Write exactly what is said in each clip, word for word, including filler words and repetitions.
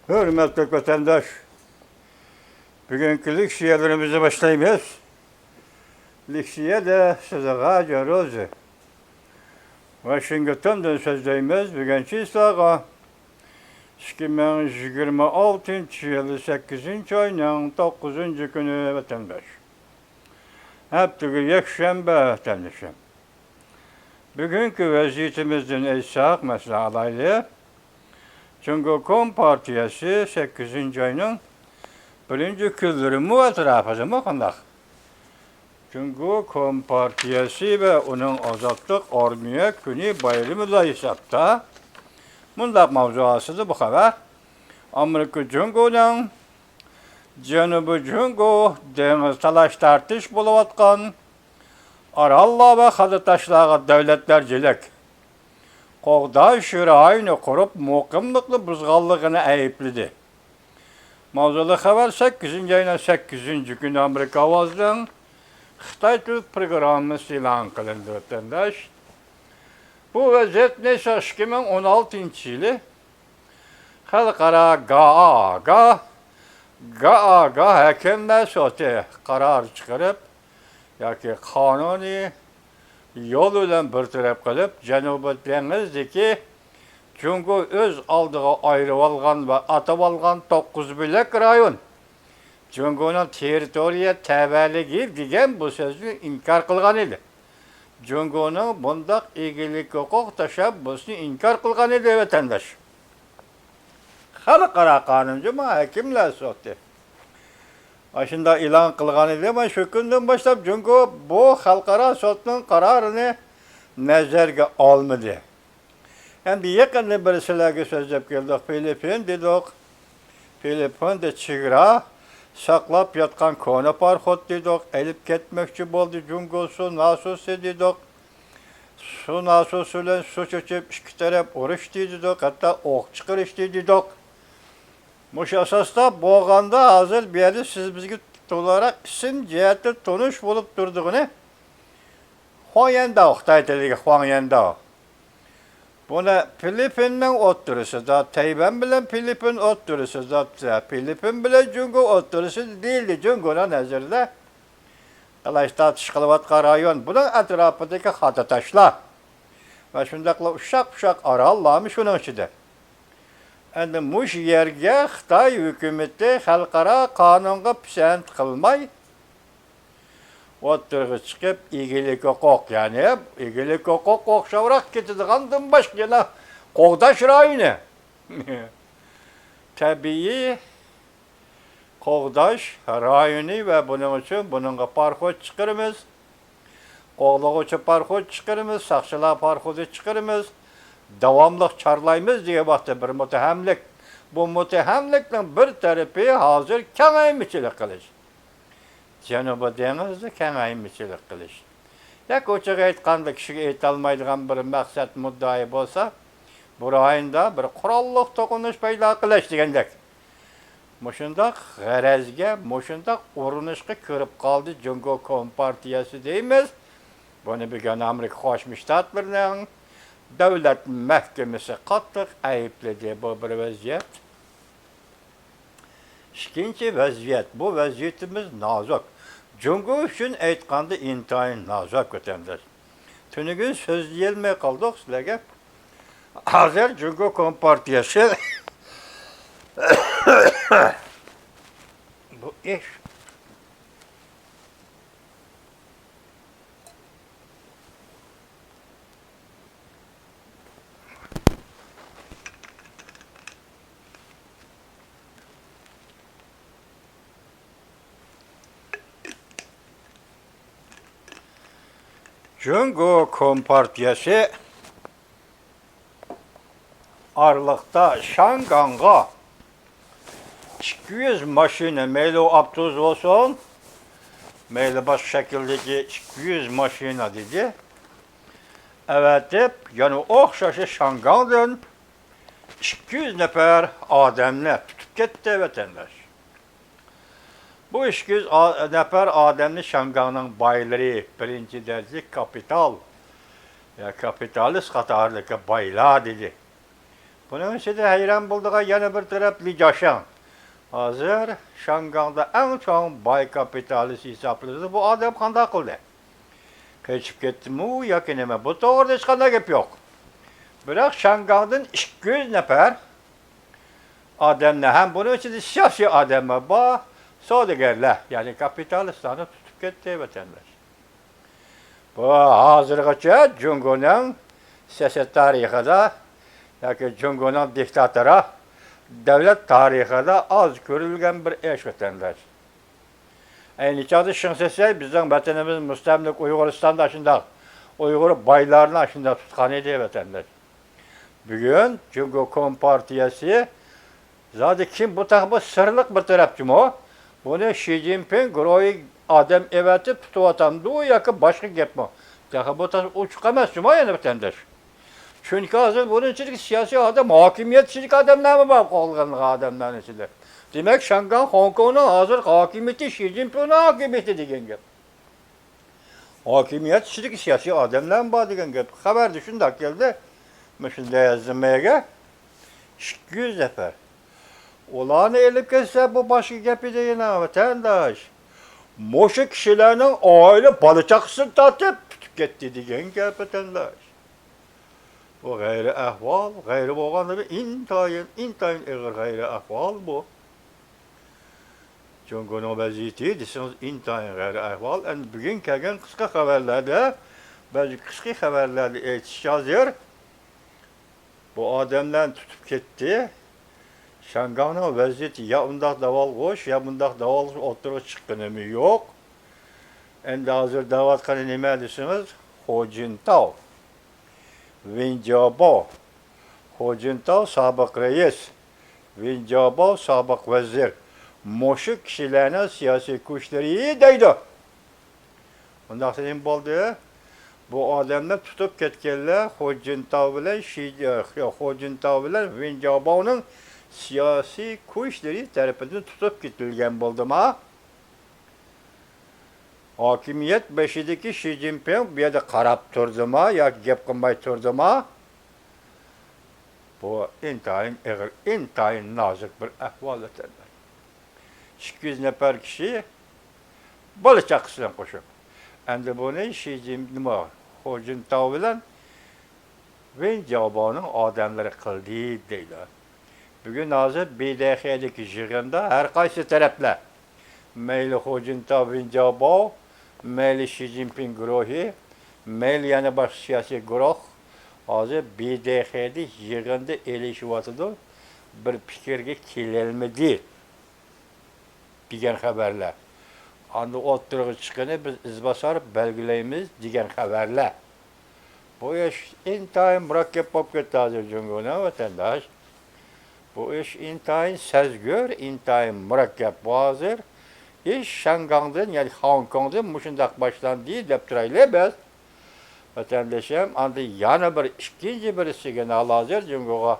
ھۆرمەتلىك ۋەتەنداش، بۈگۈنكى لېكسىيەلىرىمىزنى باشلايمىز. لېكسىيەدە سىزغا جاروزى ۋاشىنگتوندىن سۆزلەيمىز. بۈگۈن چىسلاغا ئىككى مىڭ يىگىرمە ئالتىنچى يىل سەككىزىنچى ئاينىڭ توققۇزىنچى كۈنى، ۋەتەنداش. ھەپتىگە يەكشەنبە، ۋەتەندىشىم. بۈگۈنكى ۋەزىيىتىمىزدىن ئېيتساق، مەسىلەن ئالايلى، جۇڭگو كومپارتىيەسى سەككىزىنچى ئاينىڭ بىرىنچى كۈنلىرىمۇ ئەتراپىدىمۇ قانداق؟ جۇڭگو كومپارتىيەسى ۋە ئۇنىڭ ئازادلىق ئارمىيە كۈنى بايرىمىدا ھېسابتا مۇنداق ماۋزۇ ئاستىدا بۇ خەۋەر. ئامېرىكا جۇڭگونىڭ جەنۇبىي جۇڭگو دېڭىز تالاش-تارتىش بولۇۋاتقان ئاراللار ۋە خادا تاشلارغا دۆلەتلەرچىلىك قوغداش رايونى قۇرۇپ، مۇقىملىقنى بۇزغانلىقىنى ئەيىبلىدى. ماۋزۇلۇق خەۋەر سەككىزىنچى ئاينىڭ سەككىزىنچى كۈنى ئامېرىكا ئاۋازىنىڭ خىتاي تىل پروگراممىسى ئېلان قىلىندى، ۋەتەنداش. بۇ ۋەزىيەتنى ئىككى مىڭ ئون ئالتىنچى يىلى خەلقئارا گائاگا، گائاگا ھەكىملەر سوتى قارار چىقىرىپ ياكى قانۇنىي يول بىلەن بىر تەرەپ قىلىپ، جەنۇبىي دېڭىزدىكى جۇڭگو ئۆز ئالدىغا ئايرىۋالغان ۋە ئاتىۋالغان توققۇز بۆلەك رايون جۇڭگونىڭ تېررىتورىيە تەۋەلىكى دېگەن بۇ سۆزنى ئىنكار قىلغان ئىدى. جۇڭگونىڭ بۇنداق ئىگىلىك ھوقۇق تەشەببۇسىنى ئىنكار قىلغان ئىدى، ۋەتەنداش. خەلقئارا قانۇنچى، مۇ ھەكىملەر سوتى ئاشۇنداق ئېلان قىلغان ئىدى. مانا شۇ كۈندىن باشلاپ جۇڭگو بۇ خەلقئارا سوتنىڭ قارارىنى نەزەرگە ئالمىدى. ئەمدى يېقىندىن بېرى سىلەرگە سۆزلەپ كەلدۇق. فىلىپپىن دېدۇق. فىلىپپىندا چېگرا ساقلاپ ياتقان كونا پاراخوت دېدۇق. ئېلىپ كەتمەكچى بولدى جۇڭگو سۇ ناسوسى دېدۇق. سۇ ناسوسى بىلەن سۇ چېچىپ، ئىككى تەرەپ ئۇرۇشتى دېدۇق. ھەتتا ئوق چىقىرىشتى دېدۇق. مۇشۇ ئاساستا بولغاندا، ھازىر بۇ يەردە سىز بىزگە تولىراق ئىسىم جەھەتتە تونۇش بولۇپ تۇرىدىغىنى خۇاڭيەنداۋ، خىتاي تىلىدىكى خۇاڭيەنداۋ. بۇنى فىلىپپىننىڭ ئوتتۇرىسىدا، تەيۋەن بىلەن فىلىپپىن ئوتتۇرىسىدا، فىلىپپىن بىلەن جۇڭگو ئوتتۇرىسىدا دېيىلدى. جۇڭگونىڭ نەزىرىدە تالاش-تارتىش قىلىۋاتقان رايون، بۇنىڭ ئەتراپىدىكى خادا تاشلار ۋە شۇنداقلا ئۇششاق-پۇششاق ئاراللارمۇ شۇنىڭ ئىچىدە. ئەمدى مۇشۇ يەرگە خىتاي ھۆكۈمىتى خەلقئارا قانۇنغا پىسەنت قىلماي، ئوتتۇرىغا چىقىپ، ئىگىلىك ھوقۇق، يەنى ئىگىلىك ھوقۇققا ئوخشاۋراق كېتىدىغاندىن باشقا يەنە قوغداش رايونى، تەبىئىي قوغداش رايونى ۋە بۇنىڭ ئۈچۈن بۇنىڭغا پاراخوت چىقىرىمىز، قوغلىغۇچى پاراخوت چىقىرىمىز، ساقچىلار پاراخوتى چىقىرىمىز، داۋاملىق چارلايمىز دېگەن ۋاقىتتا بىر مۇتتەھەملىك. بۇ مۇتتەھەملىكنىڭ بىر تەرىپى ھازىر كېڭەيمىچىلىك قىلىش. جەنۇبىي دېڭىزدا كېڭەيمىچىلىك قىلىش. ياكى ئوچۇق ئېيتقاندا، كىشىگە ئېيتالمايدىغان بىر مەقسەت مۇددىئا بولسا، بۇ رايوندا بىر قوراللىق توقۇنۇش پەيدا قىلىش دېگەندەك. مۇشۇنداق غەرەزگە، مۇشۇنداق ئۇرۇنۇشقا كىرىپ قالدى جۇڭگو كومپارتىيەسى دەيمىز. بۇنى بۈگۈن ئامېرىكا قوشما شتاتلىرىنىڭ دۆلەت مەھكىمىسى قاتتىق ئەيىبلىدى. بۇ بىر ۋەزىيەت. ئىككىنچى ۋەزىيەت، بۇ ۋەزىيىتىمىز نازۇك. جۇڭگو ئۈچۈن ئېيتقاندا ئىنتايىن نازۇك، ۋەتەنداش. تۈنۈگۈن سۆزلىيەلمەي قالدۇق سىلەرگە. ھازىر جۇڭگو كومپارتىيەسى بۇ ئىش جۇڭگو كومپارتىيەسى ئارىلىقتا شياڭگاڭغا ئىككى يۈز ماشىنا، مەيلى ئۇ ئاپتوبۇس بولسۇن، مەيلى باشقا شەكىلدىكى ئىككى يۈز ماشىنا دېدى. ئەۋەتىپ، يەنە ئوخشاش شياڭگاڭدىن ئىككى يۈز نەپەر ئادەمنى تۇتۇپ كەتتى، ۋەتەنداش. بۇ ئىككى يۈز ئا-، نەپەر ئادەمنى شياڭگاڭنىڭ بايلىرى، بىرىنچى دەرىجىلىك كاپىتال، يا كاپىتالىست قاتارىدىكى بايلار دېدى. بۇنىڭ ئىچىدە ھەيران بولىدىغان يەنە بىر تەرەپ لى جياشياڭ. ھازىر شياڭگاڭدا ئەڭ چوڭ باي كاپىتالىست ھېسابلىنىدۇ. بۇ ئادەم قانداق قىلدى؟ قېچىپ كەتتىمۇ ياكى نېمە؟ بۇ توغرىدا ھېچقانداق گەپ يوق. بىراق شياڭگاڭدىن ئىككى يۈز نەپەر ئادەمنى ھەم بۇنىڭ ئىچىدە سىياسىي ئادەملەر بار، سودىگەرلەر، يەنى كاپىتالىستلارنى تۇتۇپ كەتتى، ۋەتەنداش. بۇ ھازىرغىچە جۇڭگونىڭ سىياسەت تارىخىدا ياكى جۇڭگونىڭ دىكتاتورى دۆلەت تارىخىدا ئاز كۆرۈلگەن بىر ئىش، ۋەتەنداش. ئەينى چاغدا شېڭ شىسەي بىزنىڭ ۋەتىنىمىز مۇستەملىكە ئۇيغۇرىستاندا ئاشۇنداق ئۇيغۇر بايلارنى ئاشۇنداق تۇتقان ئىدى، ۋەتەنداش. بۈگۈن جۇڭگو كومپارتىيەسى زادى كىم بۇ تېخى بۇ سىرلىق بىر تەرەپ جۇمۇ. بۇنى شى جىنپىڭ گۇرۇھى ئادەم ئەۋەتىپ تۇتۇۋاتامدۇ ياكى باشقا گەپمۇ؟ تېخى بۇ تېخى ئوچۇق ئەمەس جۇمۇ يەنە ۋەتەنداش. چۈنكى ھازىر بۇنىڭ ئىچىدىكى سىياسىي ئادەم، ھاكىمىيەت ئىچىدىكى ئادەملەرمۇ بار قالغان ئادەملەرنىڭ ئىچىدە. دېمەك، شياڭگاڭ، خوڭكوڭنىڭ ھازىرقى ھاكىمىيىتى شى جىنپىڭنىڭ ھاكىمىيىتى دېگەن گەپ. ھاكىمىيەت ئىچىدىكى سىياسىي ئادەملەرمۇ بار دېگەن گەپ. خەۋەردە شۇنداق كەلدى. مۇشۇنداق يازدىم مەيگە. ئىككى يۈز نەپەر. ئۇلارنى ئېلىپ كەتسە، بۇ باشقا گەپ ئىدى يەنە، ۋەتەنداش. مۇشۇ كىشىلەرنىڭ ئائىلە بالا-چاقىسىنى تارتىپ تۇتۇپ كەتتى دېگەن گەپ، ۋەتەنداش. بۇ غەيرىي ئەھۋال، غەيرىي بولغاندا بىر ئىنتايىن، ئىنتايىن ئېغىر غەيرىي ئەھۋال بۇ. جۇڭگونىڭ ۋەزىيىتى دېسىڭىز ئىنتايىن غەيرىي ئەھۋال. ئەمدى بۈگۈن كەلگەن قىسقا خەۋەرلەردە، بەزى قىسقا خەۋەرلەردە ئېيتىشىچە ھازىر، بۇ ئادەملەرنى تۇتۇپ كەتتى. شياڭگاڭنىڭ ۋەزىيىتى يا ئۇنداق داۋالغۇش، يا بۇنداق داۋالغۇش ئوتتۇرىغا چىققىنىمۇ يوق. ئەمدى ھازىر دەۋاتقىنى نېمە دېسىڭىز، خو جىنتاۋ، ۋېن جياۋباۋ. خو جىنتاۋ سابىق رەئىس، ۋېن جياۋباۋ سابىق ۋەزىر. مۇشۇ كىشىلەرنىڭ سىياسىي كۈچلىرى دەيدۇ. ئۇنداقتا نېمە بولدى؟ بۇ ئادەمنى تۇتۇپ كەتكەنلەر خو جىنتاۋ بىلەن شى، خو جىنتاۋ بىلەن ۋېن جياۋباۋنىڭ سىياسىي كۈچلىرى تەرىپىدىن تۇتۇپ كېتىلگەن بولدىما؟ ھاكىمىيەت بېشىدىكى شى جىنپىڭ بۇ يەردە قاراپ تۇردىما ياكى گەپ قىلماي تۇردىما؟ بۇ ئىنتايىن ئېغىر، ئىنتايىن نازۇك بىر ئەھۋال، ۋەتەنداش. ئىككى يۈز نەپەر كىشى بالا-چاقىسى بىلەن قوشۇپ. ئەمدى بۇنى شى جىن-، نېمە، خو جىنتاۋ بىلەن ۋېن جياۋباۋنىڭ ئادەملىرى قىلدى دەيدۇ. بۈگۈن ھازىر ب د خ دىكى يىغىندا ھەر قايسى تەرەپلەر، مەيلى خو جىنتاۋ، ۋېن جياۋباۋ، مەيلى شى جىنپىڭ گۇرۇھى، مەيلى يەنە باشقا سىياسىي گۇرۇھ، ھازىر ب د خ دە يىغىندا ئېلىشىۋاتىدۇ، بىر پىكىرگە كېلەلمىدى دېگەن خەۋەرلەر. ئاندىن ئوتتۇرىغا چىققىنى بىز ئىزباسار بەلگىلەيمىز دېگەن خەۋەرلەر. بۇ ئىش ئىنتايىن مۇرەككەپ بولۇپ كەتتى ھازىر جۇڭگونىڭ، ۋەتەنداش. بۇ ئىش ئىنتايىن سەزگۈر، ئىنتايىن مۇرەككەپ. بۇ ھازىر ئىش شياڭگاڭدىن، يەنى خوڭكوڭدىن مۇشۇنداق باشلاندى دەپ تۇرايلى بىز. ۋەتەندىشىم، ئاندىن يەنە بىر ئىككىنچى بىر سىگنال ھازىر جۇڭگوغا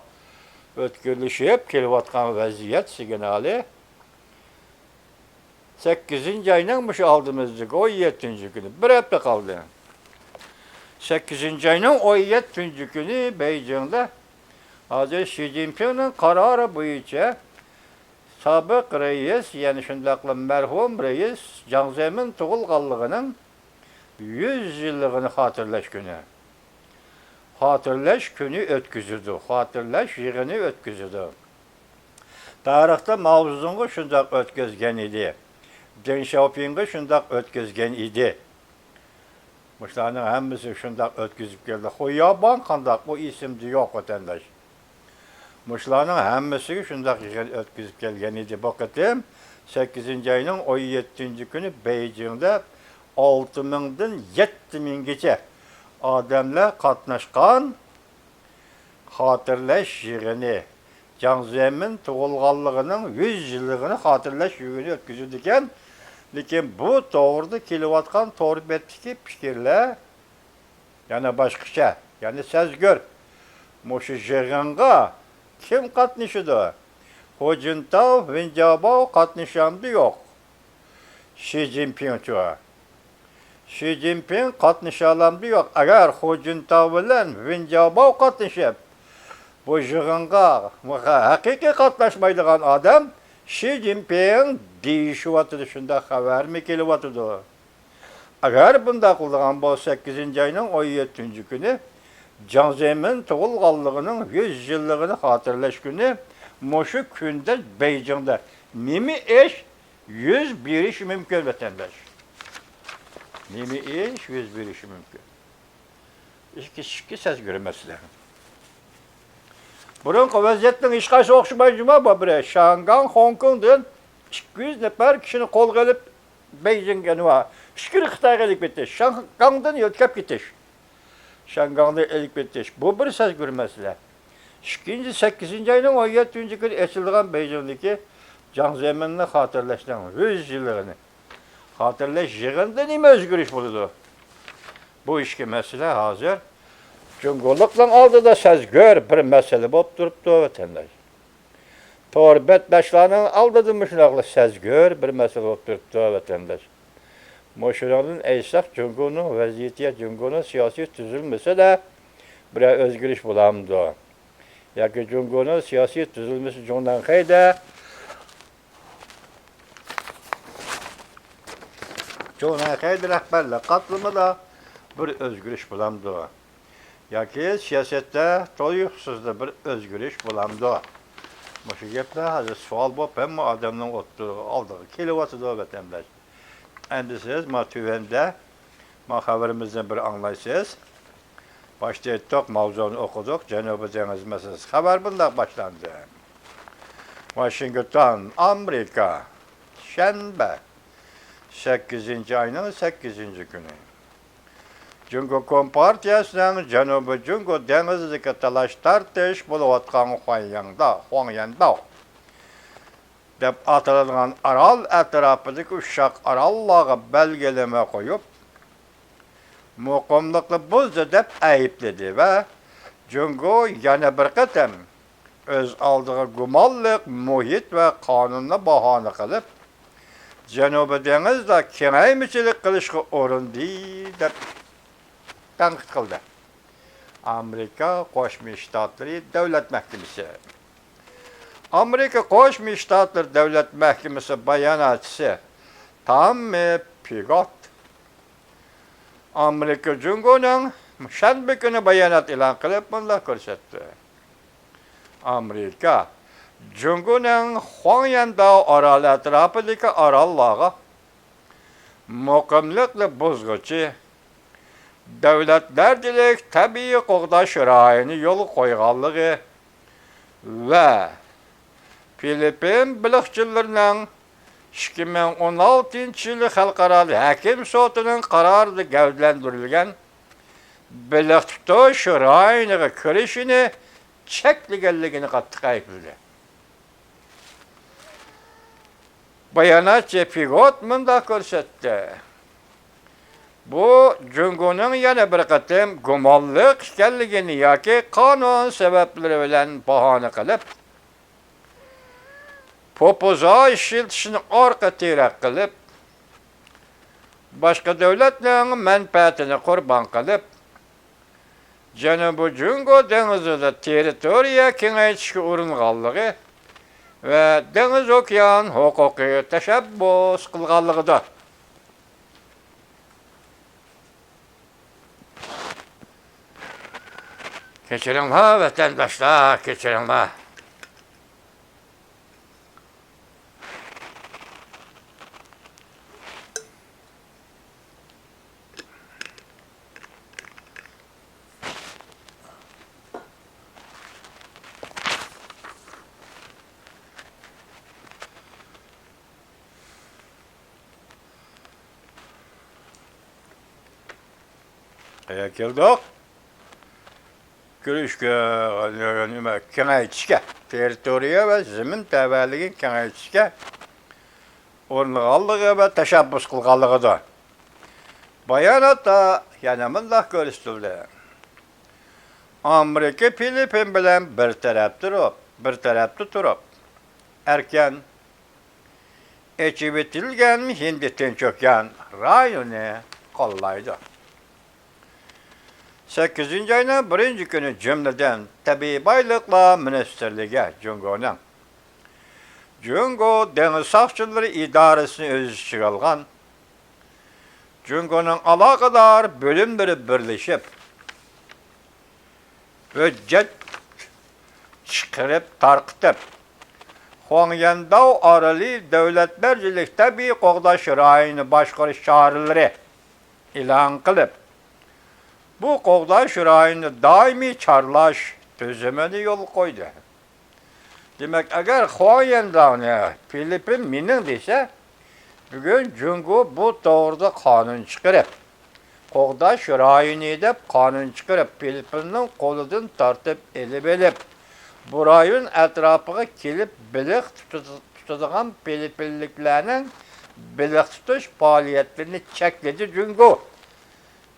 ئۆتكۈرلىشىپ كېلىۋاتقان ۋەزىيەت سىگنالى. سەككىزىنچى ئاينىڭ مۇشۇ ئالدىمىزدىكى ئون يەتتىنچى كۈنى، بىر ھەپتە قالدى. سەككىزىنچى ئاينىڭ ئون يەتتىنچى كۈنى بېيجىڭدا ھازىر شى جىنپىڭنىڭ قارارى بويىچە سابىق رەئىس، يەنە شۇنداقلا مەرھۇم رەئىس جاڭ زېمىن تۇغۇلغانلىقىنىڭ يۈز يىللىقىنى خاتىرىلەش كۈنى. خاتىرىلەش كۈنى ئۆتكۈزىدۇ، خاتىرىلەش يىغىنى ئۆتكۈزىدۇ. تارىختا ماۋزېدۇڭغا شۇنداق ئۆتكۈزگەن ئىدى. دېڭ شياۋپىڭغا شۇنداق ئۆتكۈزگەن ئىدى. مۇشۇلارنىڭ ھەممىسىگە شۇنداق ئۆتكۈزۈپ كەلدى. خۇياباڭ قانداق؟ ئۇ ئېسىمدە يوق، ۋەتەنداش. مۇشۇلارنىڭ ھەممىسىگە شۇنداق يىغىن ئۆتكۈزۈپ كەلگەن ئىدى. بۇ قېتىم سەككىزىنچى ئاينىڭ ئون يەتتىنچى كۈنى بېيجىڭدا ئالتە مىڭدىن يەتتە مىڭگىچە ئادەملەر قاتناشقان خاتىرىلەش يىغىنى، جاڭ زېمىن تۇغۇلغانلىقىنىڭ يۈز يىللىقىنى خاتىرىلەش يىغىنى ئۆتكۈزۈلىدىكەن. لېكىن بۇ توغرىدا كېلىۋاتقان تور بەتتىكى پىكىرلەر يەنە باشقىچە، يەنە سەزگۈر. مۇشۇ يىغىنغا كىم قاتنىشىدۇ؟ خۇ جىنتاۋ، ۋېن جياۋباۋ قاتنىشامدۇ يوق؟ شى جىنپىڭچۇ؟ شى جىنپىڭ قاتنىشالامدۇ يوق؟ ئەگەر خۇ جىنتاۋ بىلەن ۋېن جياۋباۋ قاتنىشىپ، بۇ يىغىنغا ھەقىقىي قاتناشمايدىغان ئادەم شى جىنپىڭ دېيىشىۋاتىدۇ، شۇنداق خەۋەرمۇ كېلىۋاتىدۇ. ئەگەر بۇنداق قىلىدىغان بولسا، سەككىزىنچى ئاينىڭ ئون يەتتىنچى كۈنى جاڭ زېمىن تۇغۇلغانلىقىنىڭ يۈز يىللىقىنى خاتىرىلەش كۈنى مۇشۇ كۈندە بېيجىڭدا نېمە ئىش يۈز بېرىشى مۇمكىن، ۋەتەنداش؟ نېمە ئىش يۈز بېرىشى مۇمكىن؟ ئىككى، ئىككى سەزگۈر مەسىلە. بۇرۇنقى ۋەزىيەتنىڭ ھېچقايسىغا ئوخشىمايدۇ جۇما، بۇ بىرى شياڭگاڭ، خوڭكوڭدىن ئىككى يۈز نەپەر كىشىنى قولغا ئېلىپ، بېيجىڭغا نېمە، ئىچكىرى خىتايغا ئېلىپ كېتىش، شياڭگاڭدىن يۆتكەپ كېتىش. شياڭگاڭدىن ئېلىپ كېتىش. بۇ بىر سەزگۈر مەسىلە. ئىككىنچى، سەككىزىنچى ئاينىڭ ئون يەتتىنچى كۈنى ئېچىلىدىغان بېيجىڭدىكى جاڭ زېمىننى خاتىرىلەشنىڭ يۈز يىللىقىنى خاتىرىلەش يىغىنىدا نېمە ئۆزگىرىش بولىدۇ؟ بۇ ئىككى مەسىلە ھازىر جۇڭگولۇقنىڭ ئالدىدا سەزگۈر بىر مەسىلە بولۇپ تۇرۇپتۇ، ۋەتەنداش. تور بەتباشلارنىڭ ئالدىدا مۇشۇنداقلا سەزگۈر بىر مەسىلە بولۇپ تۇرۇپتۇ، ۋەتەنداش. مۇشۇنىڭدىن ئېيتساق، جۇڭگونىڭ ۋەزىيىتى، جۇڭگونىڭ سىياسىي تۈزۈلمىسىدە بىرەر ئۆزگىرىش بولامدۇ؟ ياكى جۇڭگونىڭ سىياسىي تۈزۈلمىسى جۇڭنەنخەيدە، جۇڭنەنخەيدە رەھبەرلىك قاتلىمىدا بىر ئۆزگىرىش بولامدۇ؟ ياكى سىياسەتتە تۇيۇقسىزلا بىر ئۆزگىرىش بولامدۇ؟ مۇشۇ گەپلەر ھازىر سوئال بولۇپ ھەممە ئادەمنىڭ ئوتتۇرىغا، ئالدىغا كېلىۋاتىدۇ، ۋەتەنداش. ئەمدى سىز ما تۆۋەندە ما خەۋىرىمىزنى بىر ئاڭلايسىز. باشتا ئېيتتۇق، ماۋزۇنى ئوقۇدۇق، جەنۇبىي دېڭىز مەسىلىسى. خەۋەر بۇنداق باشلاندى. ۋاشىنگتون، ئامېرىكا، شەنبە، سەككىزىنچى ئاينىڭ سەككىزىنچى كۈنى. جۇڭگو كومپارتىيەسىنىڭ جەنۇبىي جۇڭگو دېڭىزىدىكى تالاش-تارتىش بولۇۋاتقان خۇاڭيانداۋ، خۇاڭيەنداۋ دەپ ئاتىلىدىغان ئارال ئەتراپىدىكى ئۇششاق ئاراللارغا بەلگىلىمە قويۇپ، مۇقىملىقنى بۇزدى دەپ ئەيىبلىدى ۋە جۇڭگو يەنە بىر قېتىم ئۆز ئالدىغا گۇمانلىق مۇھىت ۋە قانۇننى باھانە قىلىپ، جەنۇبىي دېڭىزدا كېڭەيمىچىلىك قىلىشقا ئۇرۇندى دەپ تەنقىد قىلدى. ئامېرىكا قوشما شتاتلىرى دۆلەت مەھكىمىسى. ئامېرىكا قوشما شتاتلىرى دۆلەت مەھكىمىسى باياناتچىسى تاممى پىگوت ئامېرىكا جۇڭگونىڭ شەنبە كۈنى بايانات ئېلان قىلىپ مۇنداق كۆرسەتتى. ئامېرىكا جۇڭگونىڭ خۇاڭيەنداۋ ئارالى ئەتراپىدىكى ئاراللارغا مۇقىملىقنى بۇزغۇچى دۆلەتلەردىلىك تەبىئىي قوغداش رايونى يولغا قويغانلىقى ۋە فىلىپپىن بېلىقچىلىرىنىڭ ئىككى مىڭ ئون ئالتىنچى يىلى خەلقئارا ھەكىم سوتىنىڭ قارارىدا گەۋدىلەندۈرۈلگەن بېلىق تۇتۇش رايونىغا كىرىشىنى چەكلىگەنلىكىنى قاتتىق ئەيىبلىدى. باياناتچى پىگوت مۇنداق كۆرسەتتى، بۇ جۇڭگونىڭ يەنە بىر قېتىم گۇمانلىق ئىكەنلىكىنى ياكى قانۇن سەۋەبلىرى بىلەن باھانە قىلىپ، پوپوزا ئىشلىتىشنى ئارقا تىرەك قىلىپ، باشقا دۆلەتنىڭ مەنپەئەتىنى قۇربان قىلىپ، جەنۇبىي جۇڭگو دېڭىزىدا تېررىتورىيە كېڭەيتىشكە ئۇرۇنغانلىقى ۋە دېڭىز ئوكيان ھوقۇقىغا تەشەببۇس قىلغانلىقىدۇر. كەچۈرۈڭلار، ۋەتەنداشلار، كەچۈرۈڭلار. قەيەرگە كەلدۇق؟ كۈرەشكە، نېمە، كېڭەيتىشكە، تېررىتورىيە ۋە زېمىن تەۋەلىكىنى كېڭەيتىشكە ئۇرۇنغانلىقى ۋە تەشەببۇس قىلغانلىقىدۇر. باياناتتا يەنە مۇنداق كۆرسىتىلدى: ئامېرىكا فىلىپپىن بىلەن بىر تەرەپ تۇرۇپ، بىر تەرەپتە تۇرۇپ، ئەركىن، ئېچىۋېتىلگەن ھىندى تىنچ ئوكيان رايونى قوللايدۇ. سەككىزىنچى ئاينىڭ بىرىنچى كۈنى جۈملىدىن تەبىئىي بايلىقلار مىنىستىرلىكى جۇڭگونىڭ جۇڭگو دېڭىز ساقچىلىرى ئىدارىسىنى ئۆز ئىچىگە ئالغان جۇڭگونىڭ ئالاقىدار بۆلۈملىرى بىرلىشىپ، ھۆججەت چىقىرىپ تارقىتىپ، خۇاڭيەنداۋ ئارىلى دۆلەت مەرزىلىك تەبىئىي قوغداش رايونىنى باشقۇرۇش چارىلىرى ئېلان قىلىپ، بۇ قوغداش رايونىنى دائىمىي چارلاش تۈزۈمىنى يولغا قويدى. دېمەك، ئەگەر خۇاڭيەنداۋنى فىلىپپىن مېنىڭ دېسە، بۈگۈن جۇڭگو بۇ توغرىدا قانۇن چىقىرىپ، قوغداش رايونى دەپ قانۇن چىقىرىپ، فىلىپپىننىڭ قولىدىن تارتىپ ئېلىۋېلىپ، بۇ رايون ئەتراپىغا كېلىپ بېلىق تۇتىدىغان فىلىپپىنلىكلەرنىڭ بېلىق تۇتۇش پائالىيەتلىرىنى چەكلىدى جۇڭگو.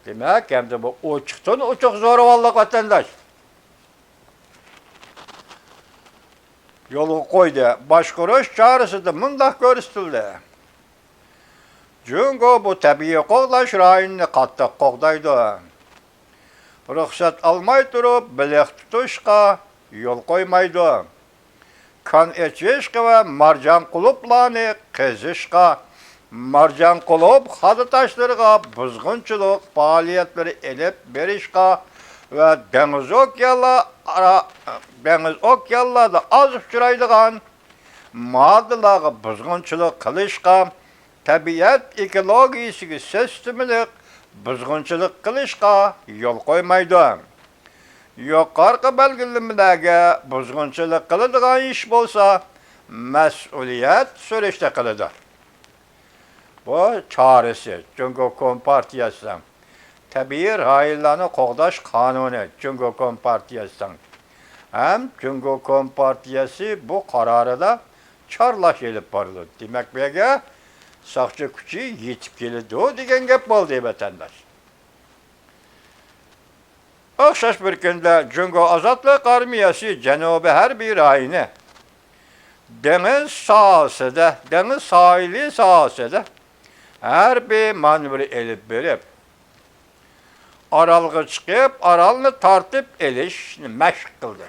دېمەك، ئەمدى بۇ ئوچۇقتىن ئوچۇق زورىۋاللىق، ۋەتەنداش. يولغا قويدى. باشقۇرۇش چارىسىدە مۇنداق كۆرسىتىلدى: جۇڭگو بۇ تەبىئىي قوغداش رايونىنى قاتتىق قوغدايدۇ. رۇخسەت ئالماي تۇرۇپ بېلىق تۇتۇشقا يول قويمايدۇ. كان ئېچىشقا ۋە مارجان قۇلۇپلارنى قېزىشقا، مارجان قۇلۇپ خادا تاشلىرىغا بۇزغۇنچىلىق پائالىيەتلىرى ئېلىپ بېرىشقا ۋە دېڭىز ئوكيانلار ئارا-، دېڭىز ئوكيانلاردا ئاز ئۇچرايدىغان ماددىلارغا بۇزغۇنچىلىق قىلىشقا، تەبىئەت ئېكولوگىيىسىگە سىستېمىلىق بۇزغۇنچىلىق قىلىشقا يول قويمايدۇ. يۇقىرىقى بەلگىلىمىلەرگە بۇزغۇنچىلىق قىلىدىغان ئىش بولسا، مەسئۇلىيەت سۈرۈشتە قىلىدۇ. بۇ چارىسى، جۇڭگو كومپارتىيەسىنىڭ تەبىئىي رايونلارنى قوغداش قانۇنى، جۇڭگو كومپارتىيەسىنىڭ ھەم جۇڭگو كومپارتىيەسى بۇ قارارىدا چارلاش ئېلىپ بارىدۇ. دېمەك، بۇ يەرگە ساقچى كۈچى يېتىپ كېلىدۇ دېگەن گەپ بولدى، ۋەتەنداش. ئوخشاش بىر كۈندە جۇڭگو ئازادلىق ئارمىيەسى جەنۇبىي ھەربىي رايونى دېڭىز ساھەسىدە، دېڭىز ساھىلى ساھەسىدە ھەربىي مانېۋىر ئېلىپ بېرىپ، ئارالغا چىقىپ، ئارالنى تارتىپ ئېلىشنى مەشىق قىلدى.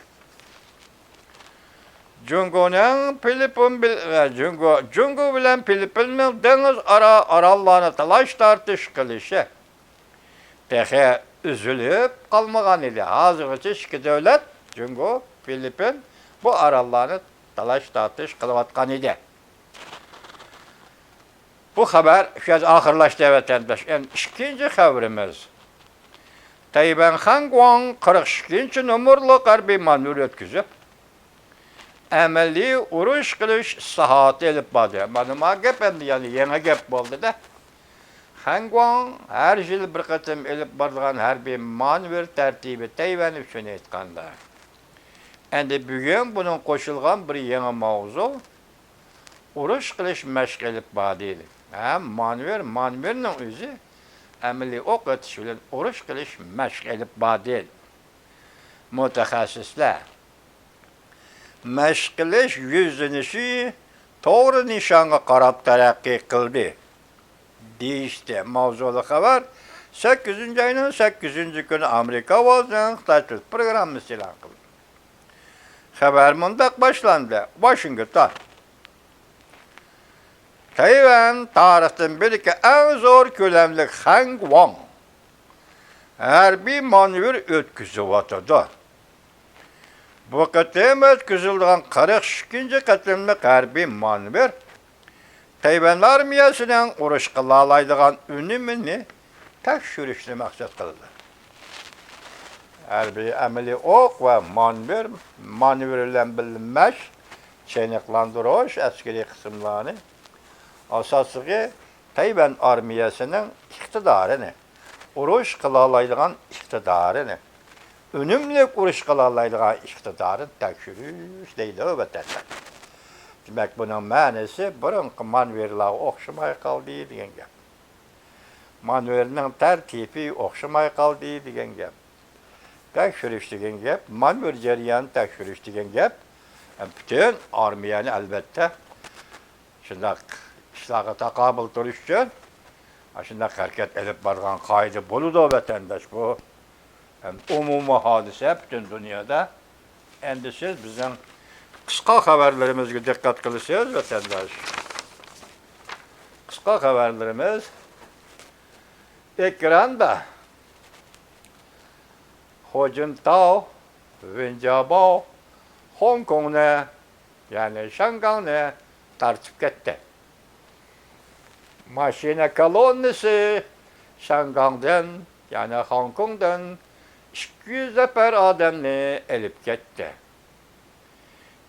جۇڭگونىڭ فىلىپپىن بىل-، جۇڭگو، جۇڭگو بىلەن فىلىپپىننىڭ دېڭىز ئارا ئاراللارنى تالاش-تارتىش قىلىشى تېخى ئۈزۈلۈپ قالمىغان ئىدى. ھازىرغىچە ئىككى دۆلەت، جۇڭگو، فىلىپپىن، بۇ ئاراللارنى تالاش-تارتىش قىلىۋاتقان ئىدى. بۇ خەۋەر شۇ يەردە ئاخىرلاشتى، ۋەتەنداش. ئەمدى ئىككىنچى خەۋىرىمىز. تەيۋەن خەنگۇاڭ قىرىق ئىككىنچى نومۇرلۇق ھەربىي مانېۋىر ئۆتكۈزۈپ، ئەمەلىي ئۇرۇش قىلىش ئىسلاھاتى ئېلىپ باردى. مانا ما گەپ ئەمدى يەنە يېڭى گەپ بولدى-دە. خەنگۇاڭ ھەر يىل بىر قېتىم ئېلىپ بارىدىغان ھەربىي مانېۋىر تەرتىپى تەيۋەن ئۈچۈن ئېيتقاندا. ئەمدى بۈگۈن بۇنىڭ قوشۇلغان بىر يېڭى ماۋزۇ، ئۇرۇش قىلىش مەشقى ئېلىپ باردى. ھەم مانېۋىر، مانېۋىرنىڭ ئۆزى ئەمەلىي ئوق ئېتىش بىلەن ئۇرۇش قىلىش مەشقى ئېلىپ باردى. مۇتەخەسسىسلەر مەشىق قىلىش يۈزلىنىشى توغرا نىشانغا قاراپ تەرەققىي قىلدى دېيىشتى. ماۋزۇلۇق خەۋەر سەككىزىنچى ئاينىڭ سەككىزىنچى كۈنى ئامېرىكا ئاۋازىنىڭ خىتاي تىل پروگراممىسى ئېلان قىلدى. خەۋەر مۇنداق باشلاندى: ۋاشىنگتون. تەيۋەن تارىختىن بېرىكى ئەڭ زور كۆلەملىك خەنگۇاڭ ھەربىي مانېۋىر ئۆتكۈزۈۋاتىدۇ. بۇ قېتىم ئۆتكۈزۈلىدىغان قىرىق ئىككىنچى قېتىملىق ھەربىي مانېۋىر تەيۋەن ئارمىيەسىنىڭ ئۇرۇش قىلالايدىغان ئۈنۈمىنى تەكشۈرۈشنى مەقسەت قىلىدۇ. ھەربىي ئەمەلىي ئوق ۋە مانېۋىر، مانېۋىر بىلەن بىللە مەشىق، چېنىقلاندۇرۇش ئەسكىرىي قىسىملارنى، ئاساسلىقى تەيۋەن ئارمىيەسىنىڭ ئىقتىدارىنى، ئۇرۇش قىلالايدىغان ئىقتىدارىنى، ئۈنۈملۈك ئۇرۇش قىلالايدىغان ئىقتىدارىنى تەكشۈرۈش دەيدۇ، ۋەتەنداش. دېمەك، بۇنىڭ مەنىسى بۇرۇنقى مانېۋىرلارغا ئوخشىماي قالدى دېگەن گەپ. مانېۋىرنىڭ تەرتىپى ئوخشىماي قالدى دېگەن گەپ. تەكشۈرۈش دېگەن گەپ، مانېۋىر جەريانىنى تەكشۈرۈش دېگەن گەپ، پۈتۈن ئارمىيەنى، ئەلۋەتتە، شۇنداق ئىشلارغا تاقابىل تۇرۇش ئۈچۈن ئاشۇنداق ھەرىكەت ئېلىپ بارغان قائىدە بولىدۇ، ۋەتەنداش. بۇ ئومۇمىي ھادىسە پۈتۈن دۇنيادا. ئەمدى سىز بىزنىڭ قىسقا خەۋەرلىرىمىزگە دىققەت قىلىسىز، ۋەتەنداش. قىسقا خەۋەرلىرىمىز ئېكراندا. خۇجىنتاۋ، ۋېنجاباۋ خوڭكوڭنى، يەنى شياڭگاڭنى تارتىپ كەتتى. ماشىنا كولوننىسى شياڭگاڭدىن، يەنى خوڭكوڭدىن ئىككى يۈز نەپەر ئادەمنى ئېلىپ كەتتى.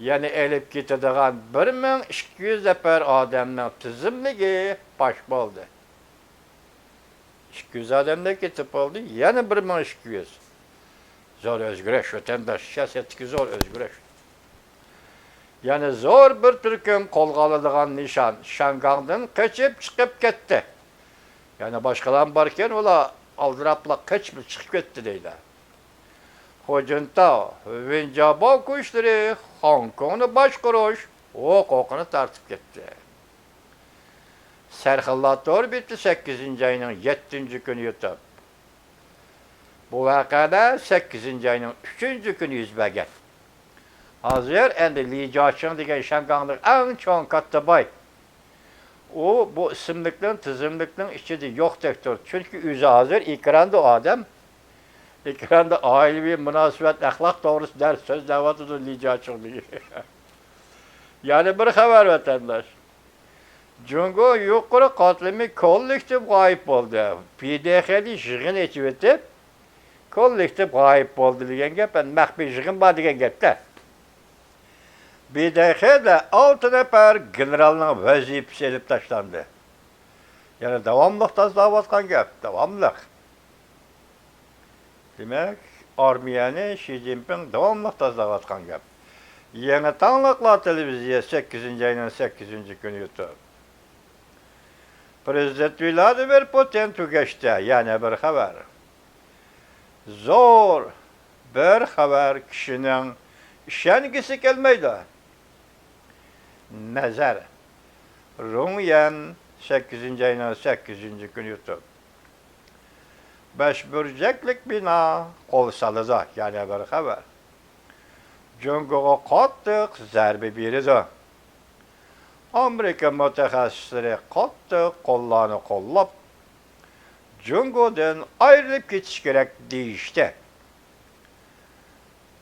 يەنى ئېلىپ كېتىدىغان بىر مىڭ ئىككى يۈز نەپەر ئادەمنىڭ تىزىملىكى پاش بولدى. ئىككى يۈز ئادەمدەك كېتىپ قالدى، يەنە بىر مىڭ ئىككى يۈز. زور ئۆزگىرىش، ۋەتەنداش، سىياسەتتىكى زور ئۆزگىرىش. يەنە زور بىر تۈركۈم قولغا ئالىدىغان نىشان، شياڭگاڭدىن قېچىپ چىقىپ كەتتى. يەنە باشقىلارمۇ باركەن، ئۇلار ئالدىراپلا قېچىپ چىقىپ كەتتى دەيدۇ. خۇجىنتاۋ، ۋېنجاباۋ كۇچلىرى خوڭكوڭنى باشقۇرۇش ھوقۇقىنى تارتىپ كەتتى. سەرخىللار تور بېتى سەككىزىنچى ئاينىڭ يەتتىنچى كۈنى يۇتۇپ، بۇ ۋەقەلەر سەككىزىنچى ئاينىڭ ئۈچىنچى كۈنى يۈز بەرگەن. ھازىر ئەمدى لى جياچىڭ دېگەن شياڭگاڭدىكى ئەڭ چوڭ كاتتا باي. ئۇ بۇ ئىسىملىكنىڭ، تىزىملىكنىڭ ئىچىدە يوقتەك تۇرىدۇ. چۈنكى ئۆزى ھازىر ئېكراندا ئادەم. ئېكراندا ئائىلىۋى مۇناسىۋەت، ئەخلاق توغرىسىدا دەرس سۆزلەۋاتىدۇ لى جياچىڭ دېگەن. يەنە بىر خەۋەر، ۋەتەنداش. جۇڭگو يۇقىرى قاتلىمى كوللېكتىپ غايىب بولدى. بى دې خېدە يىغىن ئېچىۋېتىپ، كوللېكتىپ غايىب بولدى دېگەن گەپ، مەخپىي يىغىن بار دېگەن گەپتە. بى دې خېدە ئالتە نەپەر گېنېرالنىڭ ۋەزىپىسى ئېلىپ تاشلاندى. يەنە داۋاملىق تازىلاۋاتقان گەپ، داۋاملىق. دېمەك، ئارمىيەنى شى جىنپىڭ داۋاملىق تازىلاۋاتقان گەپ. يېڭى تاڭلىقلار تېلېۋىزىيە، سەككىزىنچى ئاينىڭ سەككىزىنچى كۈنى يۇتۇپ، پىرېزىدېنت ۋلادىمىر پۇتىن تۈگەشتى. يەنە بىر خەۋەر. زور بىر خەۋەر، كىشىنىڭ ئىشەنگۈسى كەلمەيدۇ. نەزەر. رۇڭيەن، سەككىزىنچى ئاينىڭ سەككىزىنچى كۈنى يۇتۇپ، بەش بۇرجەكلىك بىنا قول سالىدۇ. يەنە بىر خەۋەر. جۇڭگوغا قاتتىق زەربە بېرىدۇ. ئامېرىكا مۇتەخەسسىسلىرى قاتتىق قوللارنى قوللاپ، جۇڭگودىن ئايرىلىپ كېتىش كېرەك دېيىشتى.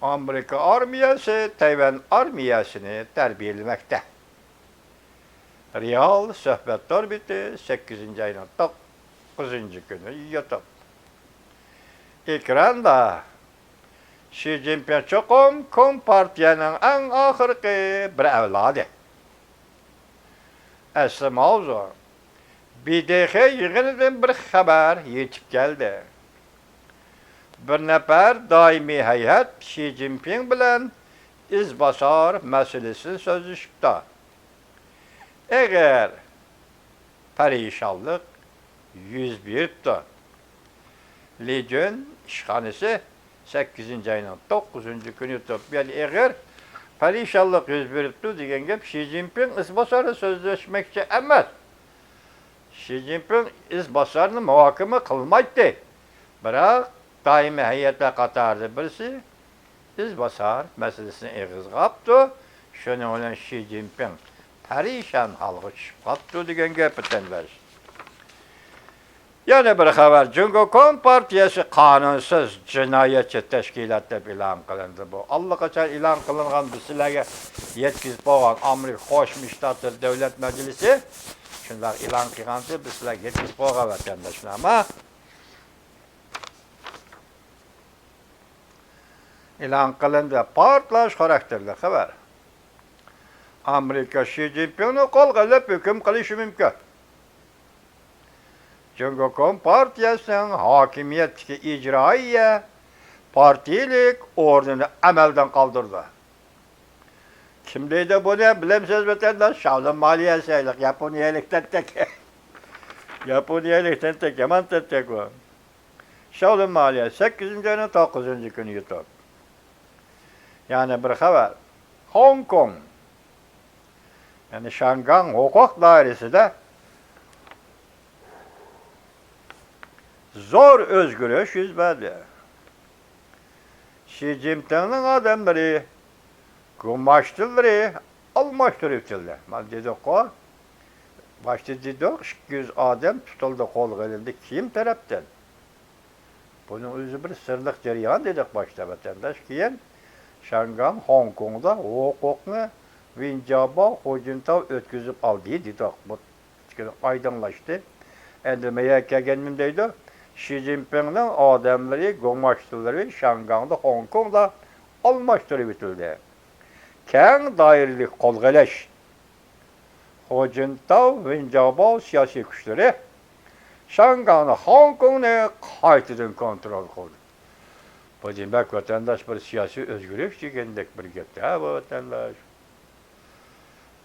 ئامېرىكا ئارمىيەسى تەيۋەن ئارمىيەسىنى تەربىيەلىمەكتە. رېئال سۆھبەت تور بېتى، سەككىزىنچى ئاينىڭ توققۇزىنچى كۈنى يۇتۇپ. ئېكراندا شى جىنپىڭ چوقۇم كومپارتىيەنىڭ ئەڭ ئاخىرقى بىر ئەۋلادى. ئەسلى ماۋزۇ. بى دې خې يىغىنىدىن بىر خەۋەر يېتىپ كەلدى. بىر نەپەر دائىمىي ھەيئەت شى جىنپىڭ بىلەن ئىزباسار مەسىلىسىنى سۆزلىشىپتۇ. ئېغىر پەرىشانلىق يۈز بېرىپتۇ. لى جۈن ئىشخانىسى سەككىزىنچى ئاينىڭ توققۇزىنچى كۈنى تۇرۇپ، يەنى ئېغىر پەرىشانلىق يۈز بېرىپتۇ دېگەن گەپ، شى جىنپىڭ ئىزباسارى سۆزلەشمەكچى ئەمەس. شى جىنپىڭ ئىزباسارنى مۇھاكىمە قىلمايتتى. بىراق، دائىمىي ھەيئەتلەر قاتارىدا بىرسى ئىزباسار مەسىلىسىنى ئېغىزغا ئاپتۇ. شۇنىڭ بىلەن شى جىنپىڭ پەرىشان ھالغا چۈشۈپ قاپتۇ دېگەن گەپ، ۋەتەنداش. يەنە بىر خەۋەر، جۇڭگو كومپارتىيەسى قانۇنسىز جىنايەتچى تەشكىلات دەپ ئېلان قىلىندى. بۇ ئاللىقاچان ئېلان قىلىنغان، بىز سىلەرگە يەتكۈزۈپ بولغان ئامېرىكا قوشما شتاتلىرى دۆلەت مەجلىسى شۇنداق ئېلان قىلغانتى، بىز سىلەرگە يەتكۈزۈپ بولغان ۋەتەنداشلار. ئەمما ئېلان قىلىندى. پارتلاش خاراكتېرلىك خەۋەر. ئامېرىكا شى جىنپىڭنى قولغا ئېلىپ ھۆكۈم قىلىشى مۇمكىن. جۇڭگو كومپارتىيەسىنىڭ ھاكىمىيەتتىكى ئىجرائىيە پارتىيىلىك ئورنىنى ئەمەلدىن قالدۇرىدۇ. كىم دەيدۇ بۇنى، بىلەمسىز ۋەتەنداش؟ شاۋلىن مالىيەسى، ھېلىقى ياپونىيەلىك تەنتەك. ياپونىيەلىك تەنتەك، يامان تەنتەك ئۇ. شاۋلىن مالىيە، سەككىزىنچى ئاينىڭ توققۇزىنچى كۈنى يۇتۇپ. يەنە بىر خەۋەر. خوڭكوڭ، يەنى شياڭگاڭ ھوقۇق دائىرىسىدە زور ئۆزگىرىش يۈز بەردى. شى جىنپىڭنىڭ ئادەملىرى، گۇماشتىلىرى ئالماشتۇرۇۋېتىلدى. مانا دېدۇققۇ، باشتا دېدۇق، ئىككى يۈز ئادەم تۇتۇلدى، قولغا ئېلىندى كىم تەرەپتىن؟ بۇنىڭ ئۆزى بىر سىرلىق جەريان دېدۇق باشتا ۋەتەنداش. كېيىن شياڭگاڭ، خوڭكوڭدا ھوقۇقنى ۋېنجياباۋ، خۇجىنتاۋ ئۆتكۈزۈپ ئالدى دېدۇق. بۇ ئايدىڭلاشتى. ئەمدى مەيەگە كەلگەندىن دەيدۇ، شى جىنپىڭنىڭ ئادەملىرى، گۇماشتىلىرى شياڭگاڭدا، خوڭكوڭدا ئالماشتۇرۇۋېتىلدى. كەڭ دائىرىلىك قولغا ئېلىش. خۇجىنتاۋ، ۋېنجياباۋ سىياسىي كۈچلىرى شياڭگاڭنى، خوڭكوڭنى قايتىدىن كونترول قىلدى. بۇ دېمەك، ۋەتەنداش، بىر سىياسىي ئۆزگىرىش دېگەندەك بىر گەپتە، ھە، بۇ ۋەتەنداش.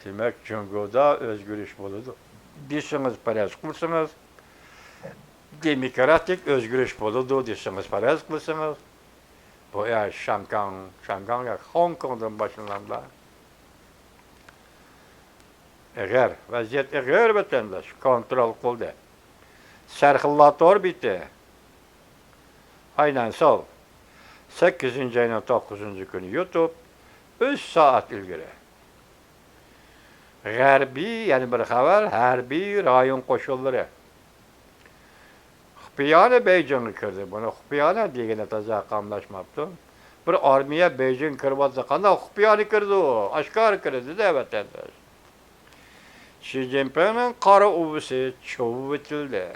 دېمەك، جۇڭگودا ئۆزگىرىش بولىدۇ دېسىڭىز پەرەز قىلسىڭىز، دېموكراتىك ئۆزگىرىش بولىدۇ دېسىڭىز پەرەز قىلسىڭىز، بۇ يەر شاڭكاڭ، شاڭگاڭ ياكى خوڭكوڭدىن باشلىنامدا؟ ئېغىر، ۋەزىيەت ئېغىر، ۋەتەنداش، كونترول قىلدى. سەرخىللار تور بېتى، ھاينەن سول، سەككىزىنچى ئاينىڭ توققۇزىنچى كۈنى يۇتۇپ، ئۈچ سائەت ئىلگىرى. غەربىي، يەنە بىر خەۋەر، ھەربىي رايون قوشۇنلىرى خۇپىيانى بېيجىڭغا كىردى. بۇنى خۇپىيانى دېگىنى تازا قاملاشماپتۇ. بىر ئارمىيە بېيجىڭغا كىرىۋاتسا، قانداق خۇپىيانى كىرىدۇ؟ ئاشكارا كىرىدۇ-دە، ۋەتەنداش. شى جىنپىڭنىڭ قارا ئۇۋىسى چوۋۇۋېتىلدى.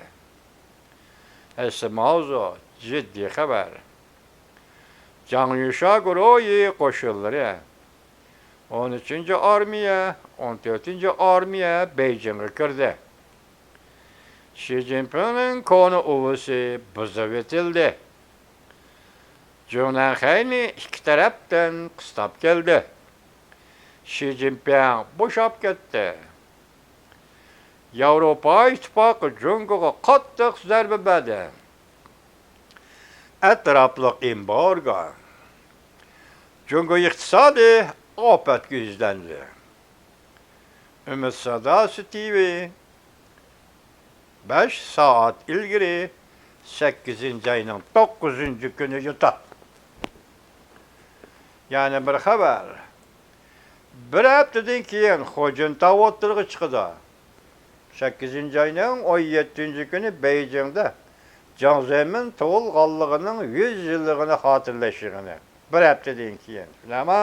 ئەسلى ماۋزۇ جىددىي خەۋەر. جاڭ يۈشا گۇرۇھى قوشۇنلىرى، ئون ئۈچىنچى ئارمىيە، ئون تۆتىنچى ئارمىيە بېيجىڭغا كىردى. شى جىنپىڭنىڭ كونا ئۇۋىسى بۇزۇۋېتىلدى. جۇڭنەنخەينى ئىككى تەرەپتىن قىستاپ كەلدى. شى جىنپىڭ بوشاپ كەتتى. ياۋروپا ئىتتىپاقى جۇڭگوغا قاتتىق زەربە بەردى. ئەتراپلىق ئېمبارگو. جۇڭگو ئىقتىسادى ئاپەتكە يۈزلەندى. ئۈمىد ساداسى تىۋى بەش سائەت ئىلگىرى، سەككىزىنچى ئاينىڭ توققۇزىنچى كۈنى يۇتۇپ. يەنە بىر خەۋەر. بىر ھەپتىدىن كېيىن خۇجىنتاۋ ئوتتۇرىغا چىقىدۇ. سەككىزىنچى ئاينىڭ ئون يەتتىنچى كۈنى بېيجىڭدا جاڭ زېمىن تۇغۇلغانلىقىنىڭ يۈز يىللىقىنى خاتىرىلەش يىغىنى. بىر ھەپتىدىن كېيىن، شۇنداقمۇ؟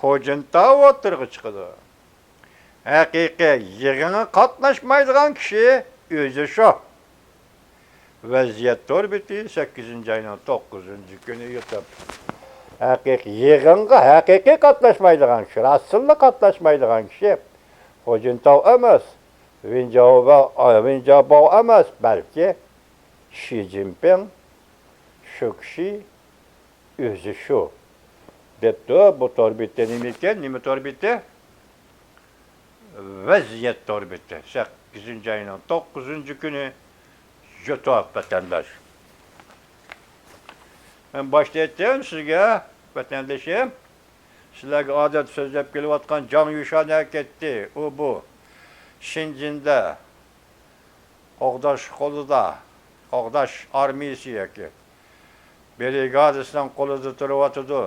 خۇجىنتاۋ ئوتتۇرىغا چىقىدۇ. ھەقىقىي يىغىنغا قاتناشمايدىغان كىشى ئۆزى شۇ. ۋەزىيەت تور بېتى، سەككىزىنچى ئاينىڭ توققۇزىنچى كۈنى يۇتۇپ. ھەقىقىي يىغىنغا ھەقىقىي قاتناشمايدىغان كىشى، راستتىنلا قاتناشمايدىغان كىشى خۇجىنتاۋ ئەمەس، ۋېنجاۋ-، ۋېنجاباۋ ئەمەس، بەلكى شى جىنپىڭ، شۇ كىشى ئۆزى شۇ. دەپتۇ، بۇ تور بېتى نېمىكەن؟ نېمە تور بېتى؟ ۋەزىيەت تور بېتى. سەككىزىنچى ئاينىڭ توققۇزىنچى كۈنى يۇتۇپ، ۋەتەنداش. مەن باشتا ئېيتتىم سىزگە، ۋەتەندىشىم، سىلەرگە ئادەتتە سۆزلەپ كېلىۋاتقان جاڭ يۈشا نەگە كەتتى؟ ئۇ بۇ شىنجىندا قوغداش قولىدا، قوغداش ئارمىيىسى ياكى برىگادىسىنىڭ قولىدا تۇرۇۋاتىدۇ.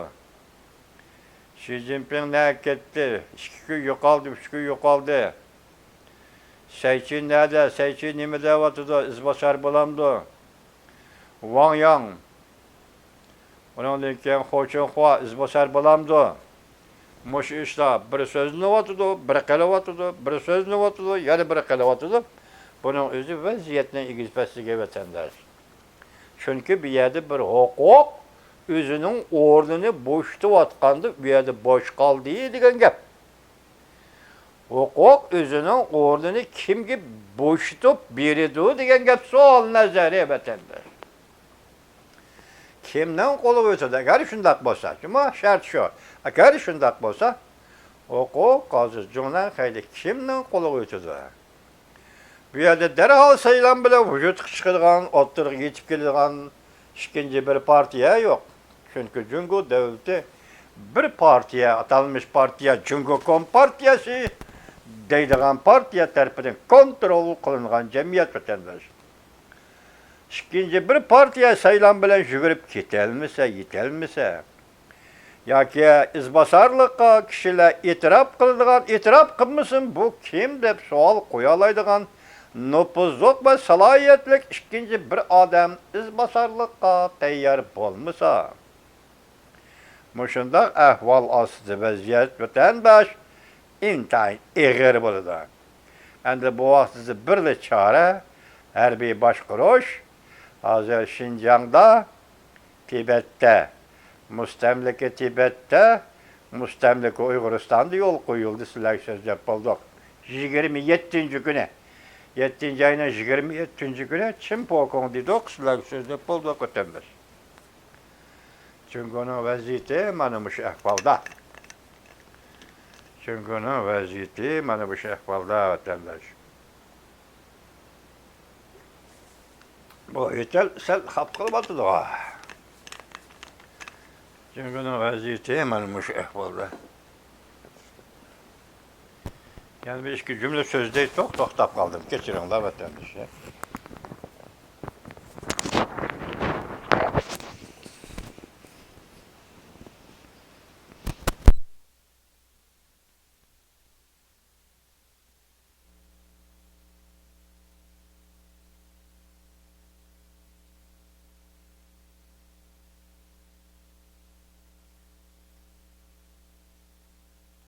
شى جىنپىڭ نەگە كەتتى؟ ئىككى كۈن يوقالدى، ئۈچ كۈن يوقالدى. سەيچىن نەدە؟ سەيچىن نېمە دەۋاتىدۇ؟ ئىزباسار بولامدۇ؟ ۋاڭ ياڭ، ئۇنىڭدىن كېيىن خو چۈنخۇا ئىزباسار بولامدۇ؟ مۇشۇ ئىشلار بىر سۆزلىنىۋاتىدۇ، بىر قېلىۋاتىدۇ، بىر سۆزلىنىۋاتىدۇ، يەنە بىر قېلىۋاتىدۇ. بۇنىڭ ئۆزى ۋەزىيەتنىڭ ئېگىز-پەسلىكى، ۋەتەنداش. چۈنكى بۇ يەردە بىر ھوقۇق ئۆزىنىڭ ئورنىنى بوشىتىۋاتقاندا، ئۇ يەردە بوش قالدى دېگەن گەپ. ھوقۇق ئۆزىنىڭ ئورنىنى كىمگە بوشىتىپ بېرىدۇ دېگەن گەپ سوئال نەزەرى، ۋەتەنداش. كىمنىڭ قولىغا ئۆتىدۇ؟ ئەگەر شۇنداق بولسا، جۇمۇ شەرت شۇ. ئەگەر شۇنداق بولسا، ھوقۇق ھازىر جۇڭنەنخەيدە كىمنىڭ قولىغا ئۆتىدۇ؟ بۇ يەردە دەرھال سايلام بىلەن ۋۇجۇدقا چىقىدىغان، ئوتتۇرىغا يېتىپ كېلىدىغان ئىككىنچى بىر پارتىيە يوق. چۈنكى جۇڭگو دۆلىتى بىر پارتىيە، ئاتالمىش پارتىيە، جۇڭگو كومپارتىيەسى دەيدىغان پارتىيە تەرىپىدىن كونترول قىلىنغان جەمئىيەت، ۋەتەنداش. ئىككىنچى بىر پارتىيە سايلام بىلەن يۈگۈرۈپ كېتەلمىسە، يېتەلمىسە، ياكى ئىزباسارلىققا كىشىلەر ئېتىراپ قىلىدىغان، ئېتىراپ قىلمىسۇن، بۇ كىم دەپ سوئال قويالايدىغان نوپۇزلۇق ۋە سالاھىيەتلىك ئىككىنچى بىر ئادەم ئىزباسارلىققا تەييار بولمىسا، مۇشۇنداق ئەھۋال ئاستىدا ۋەزىيەت ۋەتەنداش ئىنتايىن ئېغىر بولىدۇ. ئەمدى بۇ ۋاقىتتا بىرلا چارە، ھەربىي باشقۇرۇش. ھازىر شىنجاڭدا، تىبەتتە، مۇستەملىكە تىبەتتە، مۇستەملىكە ئۇيغۇرىستاندا يول قويۇلدى، سىلەرگە سۆزلەپ بولدۇق. يىگىرمە يەتتىنچى كۈنى، يەتتىنچى ئاينىڭ يىگىرمە يەتتىنچى كۈنى چىمپوكوڭ دېدۇق، سىلەرگە سۆزلەپ بولدۇق، ۋەتەنداش. جۇڭگونىڭ ۋەزىيىتى مانا مۇشۇ ئەھۋالدا. جۇڭگونىڭ ۋەزىيىتى مانا مۇشۇ ئەھۋالدا، ۋەتەنداش. بۇ ھېيتەل سەل خاپا قىلىۋاتىدىغۇ. جۇڭگونىڭ ۋەزىيىتى مانا مۇشۇ ئەھۋالدا. يەنە بىر ئىككى جۈملە سۆزلەي توختاپ قالدىم. كەچۈرۈڭلار، ۋەتەنداشلار.